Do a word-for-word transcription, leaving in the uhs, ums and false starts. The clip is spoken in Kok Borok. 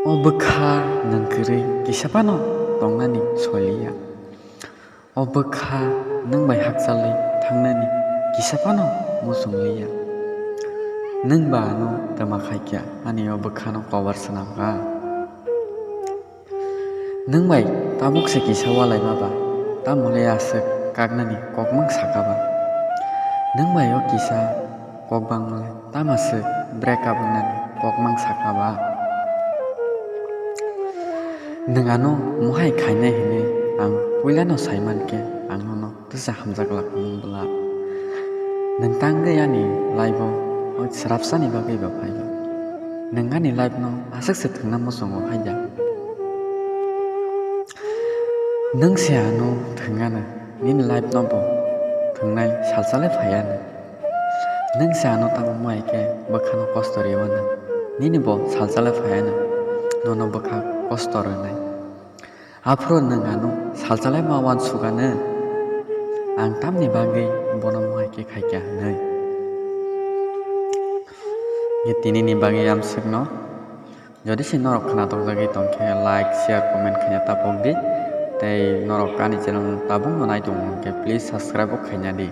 O bwkha nwng kwrwi kisa phano tongnani soi liya. O bwkha nwng bai hakchalwi thangnani kisa phano muchung liya. Nwng ba ano twma khaikya ani o bwkhano kobar swnamkha. Nwng bai tabuk se kisa walaima ba, tamole aswk kaknani kokmang sakha ba? Nwng bai o kisa kok bangmale tama swk break up wngnani kokmang sakha ba? Nwng ano mohai khainai hinwi ang puilano saimankhe ang nono twisa hamjak lakhumung bwla. Nwng tangwi ani life-o o swrapsani bagwi bo phaio. Nwng ani life-no aswk se thwngna muchungo hai da? Nwng se ano thwng ano, nini life-no bo thwngnai salsa le phai ano. Nwng se ano tamo mohai khe bwkhano kosto rwi ano, nini bo salsa le phai ano, nono bwkha kosto rwnai. Aphuru nwng ano salsa le ma uansuk ano, ang tamni bagwi bono mohai khe khaikha hwnwi. Ye tinini bagwi amswkno. Jodi se norok khwnatok jagwi tongkhe like, share, comment khaina tapok di. Tei norok ani channel tabukno nai tongkhe please subscribe bo khaina di.